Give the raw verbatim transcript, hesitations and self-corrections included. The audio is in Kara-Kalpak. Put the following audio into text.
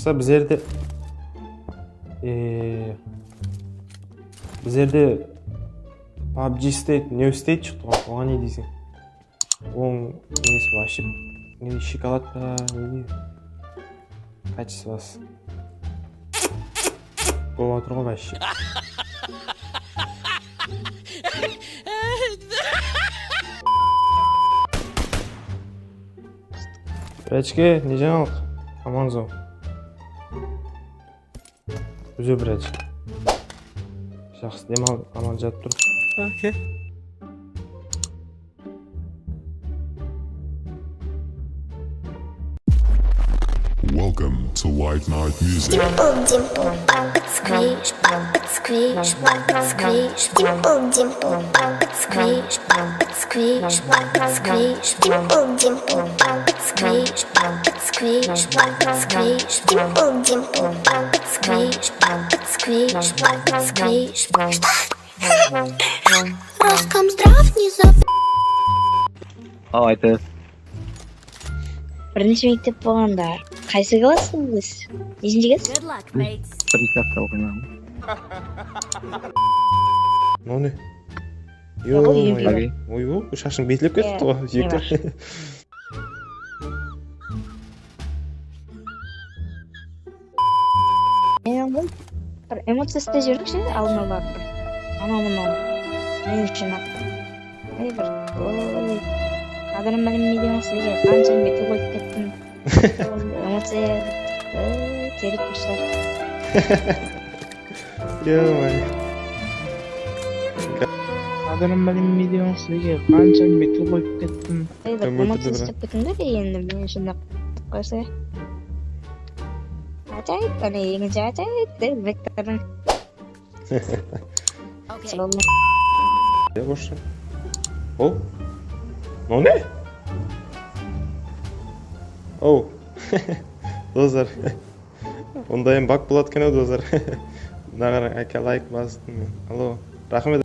Bizlerde, e, bizlerde PUBG State, New State shıqtı ǵoy, oǵan ne deyseń? Onıń nesi вообще, ne dey, shokolad pa, ne dey, качествоsı. Bolıp atır ǵoy вообще. Bratike, ne jańalıq? Amanzov. Úze, bratike. Jaqsı dem al, aman jatıp tur. Okey. Welcome to White Night Music. Dimple, dimple, pop it, squish, pop it, squish, pop it, squish. Dimple, dimple, pop it, squish, pop it, squish, pop it, squish. Dimple, dimple, pop it, squish, pop it, squish, pop it, squish. Dimple, dimple, pop it, squish, pop it, squish, pop it, squish. Ростом здрав, не забыв. Al, aytır. Birinshi mektep bolǵanda qaysı klasstıń biz? Neshinshi klass? Good luck, mates. Birinshi klassda oqıyman. Mınaw ne? Yoq, Yo, Yugi. Oy, yoq, shashıń betlep ketipti ǵoy. Jekti. Endi bir emociya islep júrikshi, aldına barıp bir. Anaw mınaw. Men ushın aq. Ey, bir, oy. Qadırın bilinbeydi ǵoy sizge, qansha video qoyıp kettim. Emociya, ey, kerek bir shıǵar. Yo, qadırın bilinbeydi ǵoy sizge, qansha video qoyıp kettim. Ey, bir emociya islep ketiń de, endi men ushın aq qoysa. Ajayıp, áne, ekinshi ajayıp, dep, vektorın. Okey. Ya, boshqa. O? Mınaw ne? O. Doslar. Onday em bak boladı eken-aw, doslar. Mına qarań, áke, layk bastıń men. Alo. Raxmet.